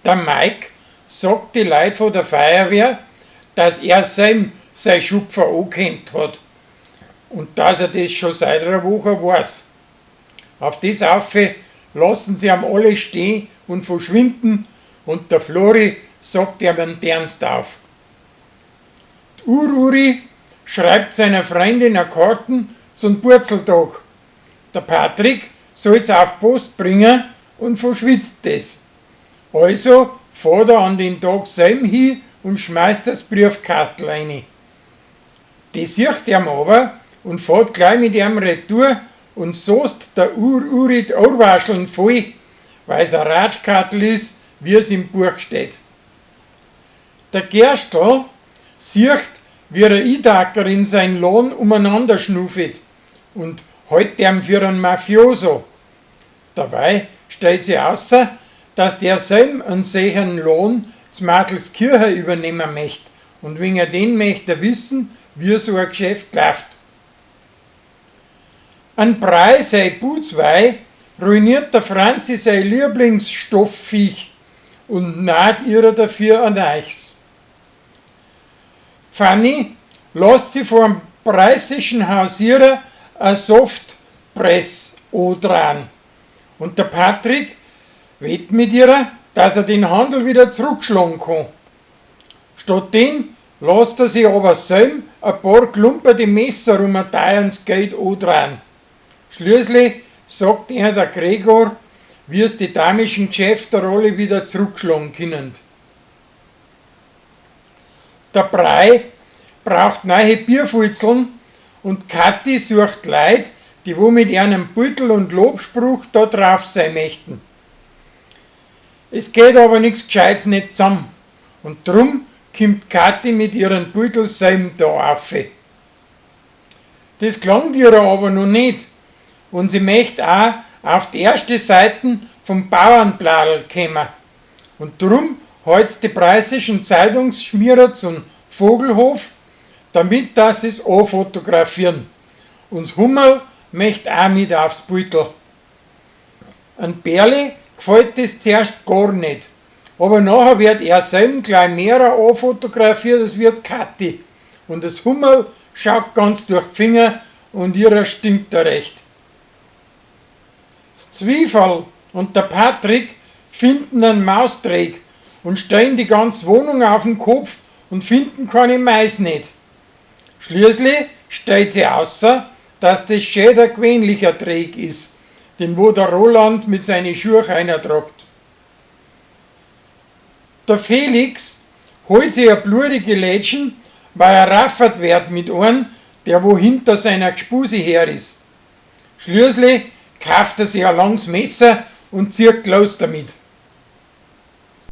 Der Mike sagt die Leut von der Feuerwehr, dass er selb sei Schupfer angekannt hat und dass er das schon seit einer Woche weiß. Auf das aufe lassen sie ihm alle stehen und verschwinden und der Flori sagt ihm einen Ernst auf. Die Ururi schreibt seiner Freundin eine Karten zum Purzeltag. Der Patrick soll's auf Post bringen und verschwitzt das. Also fährt er an den Tag selben hin und schmeißt das Briefkastel rein. Die sieht ihm aber und fährt gleich mit ihm retour und soßt der Ur-Uri die Ohrwascheln voll, weil's ein Ratschkattel ist, wie es im Buch steht. Der Gerstl sieht, wie der Idaker in sein Lohn umeinander schnuffet und hält ihm für einen Mafioso. Dabei stellt sich außer, dass der selb einen sicheren Lohn z Martelskirche übernehmen möcht und wegen den möcht er wissen, wie so ein Geschäft läuft. Ein Brei sei Putzweih ruiniert der Franzi sein Lieblingsstoffviech und naht ihrer dafür ein Eichs. Fanny lässt sie vom preußischen Hausierer a Softpress dran. Und der Patrick wett mit ihrer, dass er den Handel wieder zurückschlagen kann. Statt dem lässt er sich aber selb ein paar klumperte Messer um ein teures Geld andrehen. Schließlich sagt er der Gregor, wie es die damischen Geschäfte alle wieder zurückschlagen können. Der Brei braucht neue Bierfutzeln und Kathi sucht Leute, die wo mit einem Beutel und Lobspruch da drauf sein möchten. Es geht aber nix Gescheites nicht zusammen und drum kommt Kathi mit ihren Beutel selb da auf. Das klangt ihr aber noch nicht und sie möcht auch auf die erste Seiten vom Bauernbladel kommen. Und drum halt's die preußischen Zeitungsschmierer zum Vogelhof, damit das es auch fotografieren. Und Hummel möcht auch mit aufs Beutel. Ein Berli gefällt das zuerst gar nicht. Aber nachher wird er selber gleich mehrer anfotografiert, als wird Kathi. Und das Hummel schaut ganz durch die Finger und ihrer stinkt da recht. Das Zwiefall und der Patrick finden einen Mausträg und stellen die ganze Wohnung auf den Kopf und finden keine Mais nicht. Schließlich stellt sie außer, dass das schön der gewöhnlicher Träg ist, den wo der Roland mit seinen Schuhen einer tragt. Der Felix holt sich eine blutige Lätschen, weil er raffert wird mit einem, der wo hinter seiner Gspuse her ist. Schließlich kauft er sich ein langes Messer und zieht los damit.